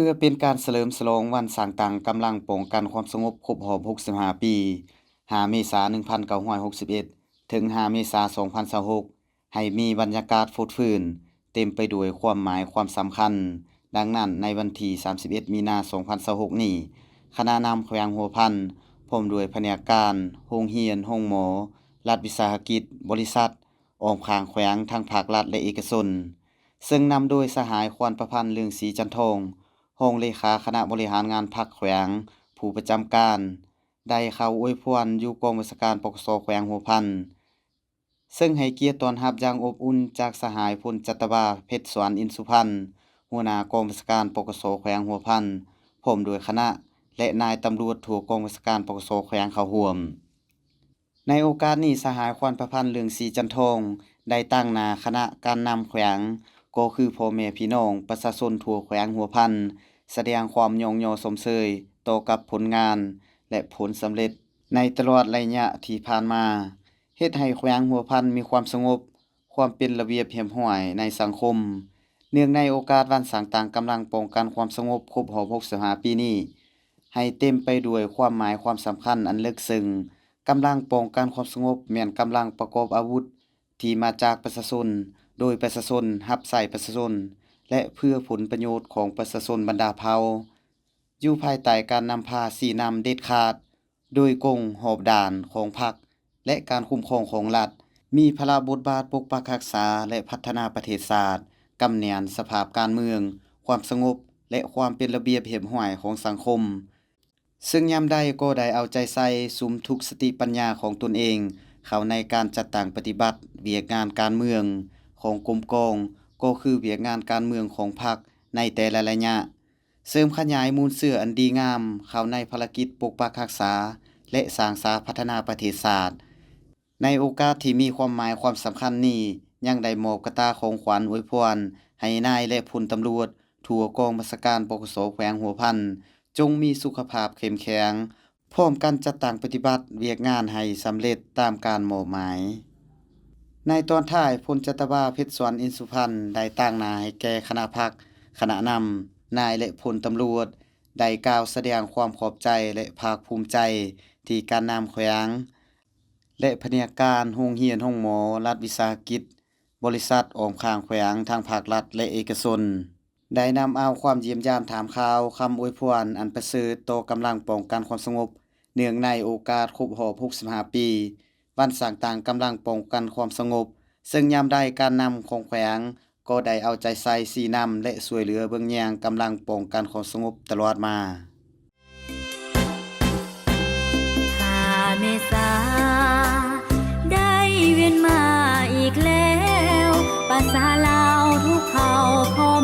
ພື່ອເປັນການສະເຫຼີມສະຫຼອງວັນສ້າງຕັ້ງກຳລັງປ້ອງກັນຄວາມສະຫງົບຄົບຮອບຫົກສິບຫ້າປີ, ຫ້າ ເມສາ ໜຶ່ງພັນເກົ້າຮ້ອຍຫົກສິບເອັດ ເຖິງ ຫ້າ ເມສາ ສອງພັນຊາວຫົກ ໃຫ້ມີບັນຍາກາດຟົດຟື້ນ, ເຕັມໄປດ້ວຍຄວາມໝາຍຄວາມສຳຄັນ. ດັ່ງນັ້ນ, ໃນວັນທີ ສາມສິບເອັດ ມີນາ ສອງພັນຊາວຫົກນີ້, ຄະນະນຳແຂວງຫົວພັນ ພ້ອມດ້ວຍພະແນກການ, ໂຮງຮຽນ, ໂຮງໝໍ, ລັດວິສາຫະກິດ, ບໍລິສັດ, ອ້ອມຂ້າງແຂວງ ທັງພາກລັດ ແລະ ເອກະຊົນ, ເຊິ່ງນຳໂດຍສະຫາຍ ຄວານປະພັນ ເລືອງສີຈັນທອງ, ຮອງເລຂາຄະນະບໍລິຫານງານພັກແຂວງ ຜູ້ປະຈຳການ, ໄດ້ເຂົ້າອວຍພອນຢູ່ກອງບັນຊາການ ປກສ ແຂວງຫົວພັນ, ເຊິ່ງໃຫ້ກຽດຕ້ອນຮັບຢ່າງອົບອຸ່ນຈາກສະຫາຍ ພົນຈັດຕະວາ ເພັດສວນ ອິນສຸພັນ, ຫົວໜ້າກອງບັນຊາການ ປກສ ແຂວງຫົວພັນ, ພ້ອມດ້ວຍຄະນະ ແລະ ນາຍຕຳຫຼວດທົ່ວກອງບັນຊາການ ປກສ ແຂວງເຂົ້າຮ່ວມ. ໃນໂອກາດນີ້, ສະຫາຍ ຄວານປະພັນ ເລືອງສີຈັນທອງ ໄດ້ຕາງໜ້າຄະນະການນຳແຂວງ, ກໍຄືພໍ່ແມ່ພີ່ນ້ອງປະຊາຊົນທົ່ວແຂວງຫົວພັນ ສະແດງຄວາມຍ້ອງຍໍຊົມເຊີຍຕໍ່ກັບຜົນງານ ແລະ ຜົນສຳເລັດໃນຕະຫຼອດໄລຍະທີ່ຜ່ານມາ, ເຮັດໃຫ້ແຂວງຫົວພັນມີຄວາມສະຫງົບ, ຄວາມເປັນລະບຽບຮຽບຮ້ອຍໃນສັງຄົມ. ເນື່ອງໃນໂອກາດວັນສ້າງຕັ້ງກຳລັງປ້ອງກັນຄວາມສະຫງົບຄົບຮອບຫົກສິບຫ້າປີນີ້, ໃຫ້ເຕັມໄປດ້ວຍຄວາມໝາຍຄວາມສຳຄັນອັນເລິກເຊິ່ງ. ກຳລັງປ້ອງກັນຄວາມສະຫງົບແມ່ນກຳລັງປະກອບອາວຸດທີ່ມາຈາກປະຊາຊົນ, ໂດຍປະຊາຊົນ, ຮັບໃຊ້ປະຊາຊົນ ແລະ ເພື່ອຜົນປະໂຫຍດຂອງປະຊາຊົນບັນດາເຜົ່າ, ຢູ່ພາຍໃຕ້ການນຳພາຊີ້ນຳເດັດຂາດ ໂດຍກົງຮອບດ້ານຂອງພັກ ແລະ ການຄຸ້ມຄອງຂອງລັດ, ມີພາລະບົດບາດປົກປັກຮັກສາ ແລະ ພັດທະນາປະເທດຊາດ, ກຳແໜ້ນສະພາບການເມືອງ, ຄວາມສະຫງົບ ແລະ ຄວາມເປັນລະບຽບຮຽບຮ້ອຍຂອງສັງຄົມ, ເຊິ່ງຍາມໃດກໍໄດ້ເອົາໃຈໃສ່ສຸມທຸກສະຕິປັນຍາຂອງຕົນເອງເຂົ້າໃນການຈັດຕັ້ງປະຕິບັດວຽກງານການເມືອງຂອງກົມກອງ, ກໍຄືວຽກງານການເມືອງຂອງພັກໃນແຕ່ລະໄລຍະ. ເສີມຂະຫຍາຍມູນເຊື້ອອັນດີງາມເຂົ້າໃນພາລະກິດປົກປັກຮັກສາ ແລະ ສ້າງສາພັດທະນາປະເທດຊາດ. ໃນໂອກາດທີ່ມີຄວາມໝາຍຄວາມສຳຄັນນີ້, ຍັງໄດ້ມອບກະຕ່າຂອງຂວັນອວຍພອນໃຫ້ນາຍ ແລະ ພົນຕຳຫຼວດທົ່ວກອງບັນຊາການ ປກສ ແຂວງຫົວພັນ ຈົ່ງມີສຸຂະພາບເຂັ້ມແຂງ, ພ້ອມກັນຈັດຕັ້ງປະຕິບັດວຽກງານໃຫ້ສຳເລັດຕາມການມອບໝາຍ. ໃນຕອນທ້າຍ, ພົນຈັດຕະວາ ເພັດສວນ ອິນສຸພັນ ໄດ້ຕາງໜ້າໃຫ້ແກ່ຄະນະພັກ, ຄະນະນຳ, ນາຍ ແລະ ພົນຕຳຫຼວດ ໄດ້ກ່າວສະແດງຄວາມຂອບໃຈ ແລະ ພາກພູມໃຈທີ່ການນຳແຂວງ ແລະ ພະແນກການ, ໂຮງຮຽນ, ໂຮງໝໍ, ລັດວິສາຫະກິດ, ບໍລິສັດອ້ອມຂ້າງແຂວງ ທັງພາກລັດ ແລະ ເອກະຊົນ ໄດ້ນຳເອົາຄວາມຢ້ຽມຢາມຖາມຂ່າວ, ຄຳອວຍພອນອັນປະເສີດຕໍ່ກຳລັງປ້ອງກັນຄວາມສະຫງົບ ເນື່ອງໃນໂອກາດຄົບຮອບຫົກສິບຫ້າປີ ວັນສ້າງຕັ້ງກຳລັງປ້ອງກັນຄວາມສະຫງົບ, ເຊິ່ງຍາມໃດການນຳຂອງແຂວງກໍໄດ້ເອົາໃຈໃສ່ຊີ້ນຳ ແລະ ຊ່ວຍເຫຼືອເບິ່ງແຍງກຳລັງປ້ອງກັນຄວາມສະຫງົບຕະຫຼອດມາ. ຫ້າ ເມສາ ໄດ້ວຽນມາອີກແລ້ວ, ປະຊາລາວທຸກເຜົ່າພ້ອມ